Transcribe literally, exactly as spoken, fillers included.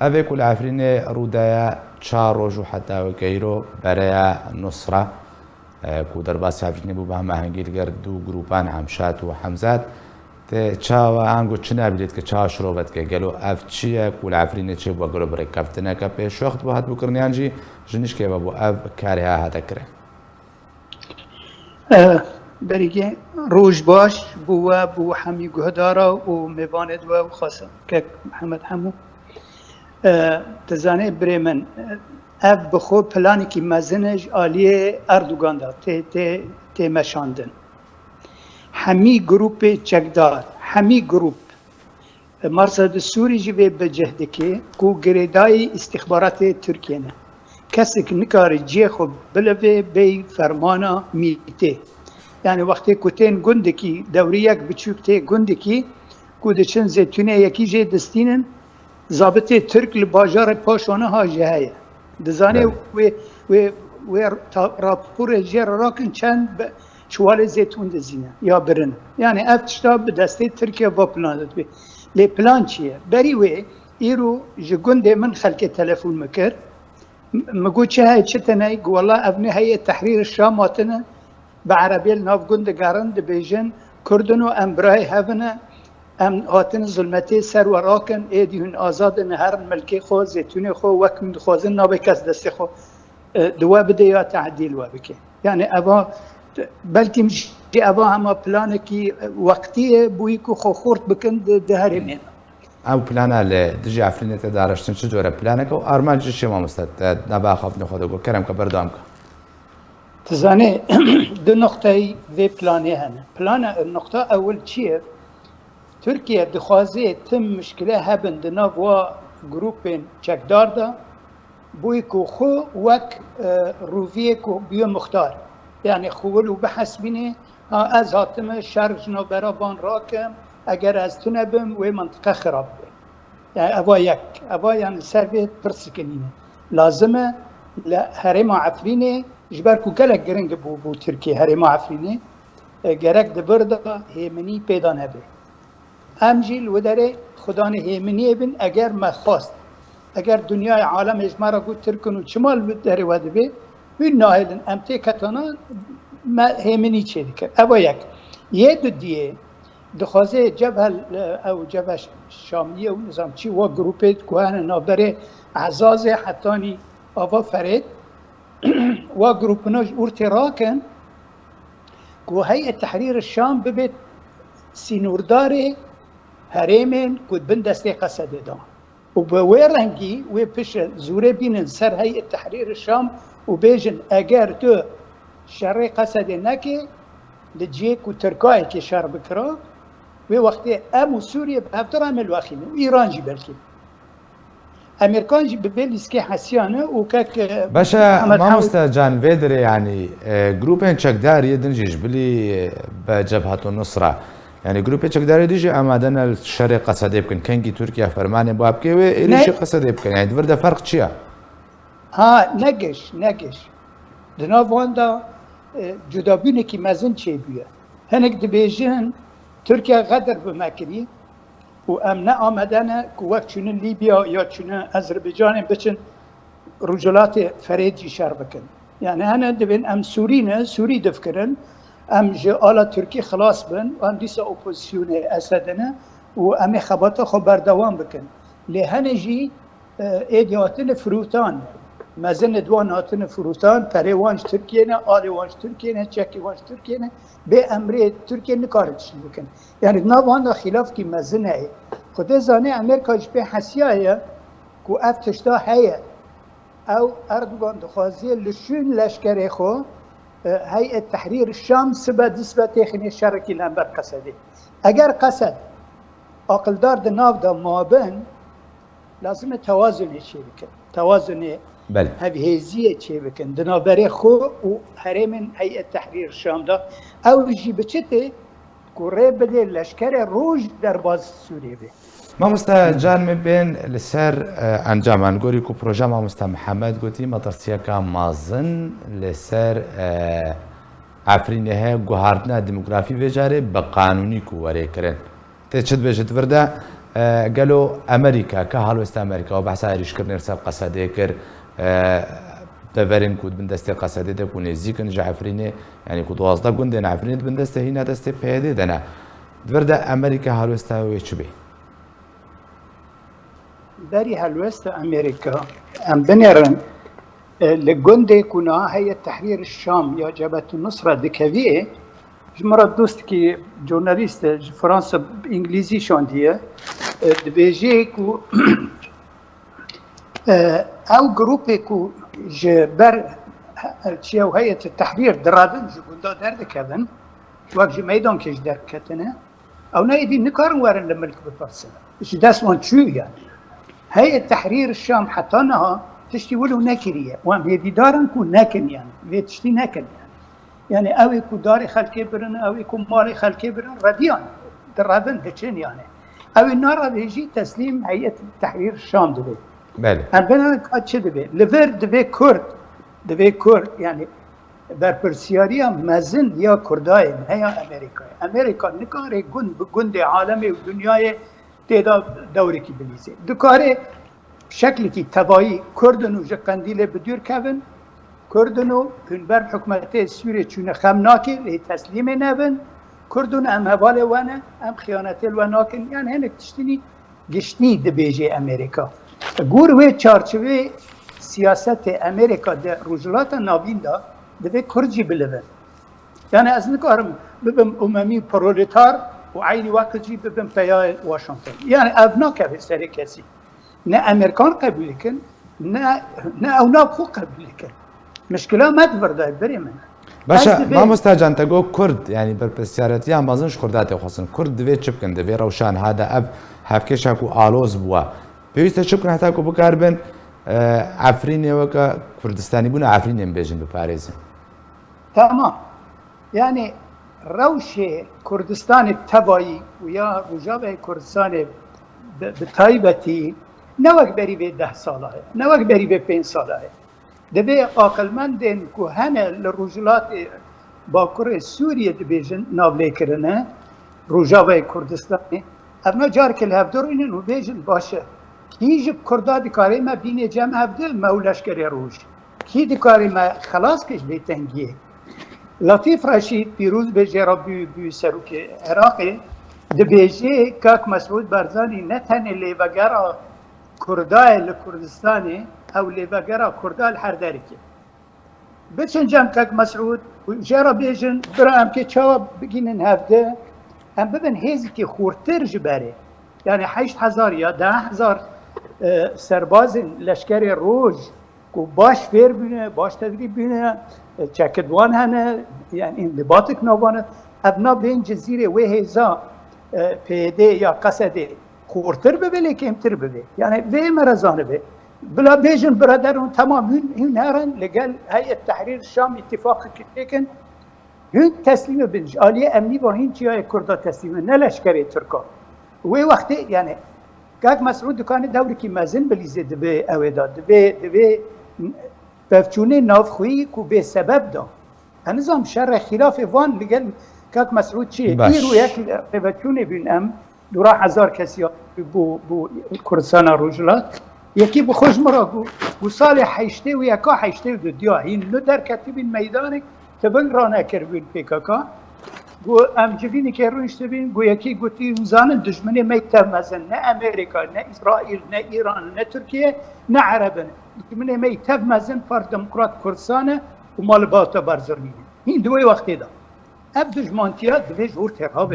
Evê ku li Efrînê rû daye çar roj û heta weke îro bereya Nusra, e, ku derbasî Efrînê bû, bi hemahengî li gel du grûpan Hemşat û Hemzat, tê çawa, ango çi navî lê dike, çawa şirove dike? Gelo ev çi ye ku li Efrînê çêbû? Gelo bi rêkeftineke pêşwext bû hatibû kirin, yan jî ji nişkê ve bû ev karê ha hate kirin? Eh, Berîgê, roj baş bo we, bo hemî guhdara û mêvanê di we û xasan kek Mihemed Hemû. Eh, tu zanê birê min, eh, ev bi xwe planekî mezin e ji aliyê Erdogan de tê, tê, tê meşandin. Hemî grûpê çekdar, hemî grûp, Marsa di Sûrî jî vê bi cih dike ku girêdayî îstîxbaratê Tirkiyê ne. Kesek nikare cihê xwe bileve bêyî fermana mîtê. Yanî wextê ku tên gundekî, dewriyek biçûk tê gundekî, ku diçin zêtûnê yekî jê distînin, zabitê Tirk li bajarê paş wana ha jî heye. Dizanê wê, wê, wê ta-, raporê jê re rakin çend be-, çiwalê zêtûn dizîne ya birine. Yanî ev tişta bi destê Tirkiye va plan dibe. Lê plan çi ye? Berî wê îro ji gundê min xelkê telefon min kir. M-, min got, "Çi heye, çi tune ye?" Got, "Wela ev ne heye Tehrîr Şam hatine, bi erebê li nav gund digerin, dibêjin, Kurd in û em birayê hev in, em hatin zulmetê ser we rakin, êdî hûn azad in, herin milkê xwe, zêtûnê xwe, wek hûn dixwazin, nabê kes destê xwe, e, di we bide ya tehdî li we bike." Yanî eva, belkî jî eva hema planekî, e, wextî ye, bo wî ku xwe xurt bikin di, di herêmê de. Ew plana li dijî Efrînê te daraştin çi cure planek e û armanc ji çi ye, mamoste, te nava axaftinê xwe de got? Kerem ke, berdewam ke. Tu zanî, du noqteyî vê planê hene. Plana, noqta ewil çi ye? Tirkiye dixwaze tim mişkile hebin di nav wa grûpên çekdar de, bo ku xwe wek, e, rûviyê ku bûye muxtar. Yanî xwe wilo bihesibîne, ha ez hatime şer ji navbera van rakim, eger ez tune bim, wê mintiqe xirab be. Yani eva yek, eva yani ser vê pirsîkê nîne. Lazim e li herêma Efrînê, ji ber ku gelek giring bû, bû Tirkiye herêma Efrînê, e, gerek di vir de hêminî pêda nebe. Em jî li wê derê xudanê hêminiyê bin, eger me xwest. Eger dinyayê alemê ji me re got Tirk in û çima li wê derê we dibe, hûn nahêlin, em têketana me hêminî çêdikin. Eva yek. Yê dudiyê, dixwaze cebhe, ew cebhe Şamiyê û nizam çi, wa grûpê ku hene navberê Ezazê hetanî ava Ferêt, wa grûpina ji Urtê rakin ku Heyet Tehrîr Şam bibêt sînordarê herêmên ku bin destê Qesedê de. Û bi wê rengî wê pişe zûrê bînin ser Heyet Tehrîr Şam û bêjin, eger tu şerê Qesedê nekê, li cihê ku Tirkayekê şer bikira, wê wextê em û Sûriye bi hev re em ê li we xînin û Îran jî belkî. Emerîkan jî bi vê lîstikê hesiya ne û kek, e, Beşe, Mihemed Hemû. Mamoste Can, vê dirê, yanî, e, grûpên çekdar yê din jî ji bilî, e, be Cebhetu Nusra. Yanî grûpê çekdarê dî jî amade ne li şerê Qesedê bikin. Kengî Tirkiye fermanê ba bike wê êrîşî Ne. Qesedê bikin. Yanî di vir de ferq çi ye? Ha, ne giş, ne giş. Di nav wan de, e, cudabûnekî mezin çêbûye. Hinek dibêjin Tirkiye xedir bi me kirî û em ne amade ne ku wek çûnin Lîbya ya çûnin Ezerbaycanê biçin Rojhilatê Ferêt jî şer bikin. Yani hene dibên em Sûrî ne, Sûrî difikirin, em ji ala Tirkî xilas bin, em dîsa opozisyonê Esed ne û em ê xebata xwe berdewam bikin. Lê hene jî, e, êdî hatine firotan, mezin li wan hatine firotan, perê wan ji Tirkiye ne, alê wan ji Tirkiye ne, çekê wan ji Tirkiye ne, bê emrê Tirkiye nikarin tişt bikin. Yani nav wan de xîlafkî mezin heye. Xwedê zane Amerîka jî pê hesiyaye ku ev tişta heye. Ew Erdogan dixwaze li şûn leşkerê xwe, e, Heyet Tehrîr Şam sibe dî sibe têxîne şerekî li hember Qesedê. Eger Qesed aqildar di nav de mabin, lazim e tewazunê çêbikin. Tewazunê Belê. hevhêziyê çêbikin. Di navberê xwe û herêmên Heyet Tehrîr Şam de. Ew jî bi çi tê? Ku rê bidê leşkerê roj derbas Sûriyê be. Mamoste Can, me bên li ser, e, encaman. Gorî ku proje mamoste Mihemed gotî, metirsiyeka mezin li ser, e, Efrînê heye, guhartina demografî vê carê bi qanûnî ku were kirin. Tê çi dibêjit vir de, E, gelo Amerîka, ka halwêsta Amerîka û behsa êrîşkirinê li ser Qesedê kir, e, deverên ku di bin destê Qesedê de ku nêzîk in ji Efrînê, yanî ku duwazdeh gundên Efrînê di bin destê hîna destê P Y D'ê de ne. Di vir de Amerîka halwêsta wê çi bê? Berî helwesta Amerîka, em binêrin, e, li gundê ku niha heye Tehrîr Şam ya Cebhetun Nusra dikeviyê, ji min re dostekî jurnalîst e, ji Fransa bi îngilîzî şandiye, e, dibêjê ku, e, ew grûpê ku ji ber, e, çiya û heyetê Tehrîr diradin, ji gunda derdikevin, wek ji meydankê jî derketine, ew ne êdî nikarin werin li milk bipirsin. Ji dest wan çû yani. Heyê Tehrîr Şam heta niha tiştî wilo nekiriye. Wan hêvîdar in ku nekin yani. Vê tiştî nekin yani. Yani ew ê ku darê xelkê birin, ew ê ku malê xelkê birin, rediyan. Direvin, diçin yani. Ew ê narevê jî teslîm Heyet Tehrîr Şam dibe. Belê. Em bêne ka çi dibe? Li vir divê Kurd, divê Kurd yani berpirsiyariya mezin ya Kurdayê ne ya Amerîkayê. Amerîka nikare gund bi gundê alemê û dinyayê tê de dewrekî bilîzê. Dikare şeklekî tevayî Kurdin û ji Qendîlê bi dûr kevin. Kurdin û hûn ber hikûmetê Sûrê çûne xem nake, lê teslîmê nebin. Kurdin em hevalê we ne, em xiyanetê li we nakin. Yan hinek tiştinî giştî dibêje Amerîka. Gor wê çarçivê siyasetê Amerîka di Rojhilata Navîn de divê Kurd jî bilivin. Yani ez nikarim bibim umemî proletar û eynî weqt jî bibim peyayê Washington. Yani ev nakeve serê kesî. Ne Amerîkan qebûl dikin, ne, ne ew nav xwe qebûl dikin. Mişkila me di vir de, birê min. Baş e, Ez divê- mamosta can, te got Kurd, yani berpirsiyaretiya mezin ji Kurda tê xwestin. Kurd divê çi bikin? Divê rewşa niha de ev hevkêşa ku aloz bûye. Pêwîst e çi bikin heta ku bikaribin, e, Efrînê weke Kurdistanîbûna Efrînê bibêjin, biparêzin? Tamam. Yani rewşê Kurdistanê tevayî û ya Rojavayê Kurdistanê bi, bi taybetî ne wek berî vê deh sala ye, ne wek berî vê pênc sala ye. Divê aqilmendên ku hene li Rojhilatê Bakurê Sûriyê dibêjin navlêkirine Rojavayê Kurdistanê, evna careke li hev dirûnin û bêjin baş e. Kî ji Kurda dikare me bîne cem hev di me û leşkerê roj? Kî dikare me xelas ke ji bêtengiyê? Latîf Reşîd pîroz be jê re bû, bû serokê Iraqê, dibêje Kak Mesûd Barzanî ne tenê lêvegera Kurda ye li Kurdistanê, ew lêvegera Kurda li her derekê. Biçin cem Kek Mesûd û jê re bêjin, bira em kê çawa bigînin hevdi, em bibin hêzikî xurtir ji berê. Yani heşt hezar ya deh hezar, e, serbazên leşkerê roj ku baş fêr bûne, baş tedrîb bûne, e, çekidwan hene, yani îndibatik navane, ev nabên Cizîrê wê hêza, e, P Y D ya Qesedê xurtir bibe, lê kêmtir bibe. Yani vê me re zanibe. Bila bêjin birader hûn temam hûn, hûn herin li gel Heyet Tehrîr Şam îtîfaqekî pêkin. Hûn teslîm bin. Ji aliyê emnî ve hîn çiyayê Kurda teslîm in, ne leşkerê Tirka. Wê wextê yani Kak Mesûd dikane dewrekî mezin bilîzê divê ew ê da. Divê, divê pevçûnê navxweyî ku bê sebeb da. Ez nizam şerê xîlafê van li gel Kak Mesûd çi ye? Baş. Îro yek pevçûnê bûn em, dûra hezar kesî bû, bû Kurdistana Rojhilat. Yekî bi xwe ji min re got, got salê heştê û yeka heştê û du diya hîn li derketibîn meydanek, tiving ranekiribûn P K K. Got em civînekê rûniştibîn, got yekî gotî, hûn zanin dijminê me tev mezin, ne Amerîka, ne Îsraîl, ne Îran, ne Tirkiye, ne Ereb in. Dijminê me tev mezin Parti Demokrat Kurdistan e û malbata Barzanî ne. Hîn di wê wextê de. Ev dijmantiya divê ji wir têr habe.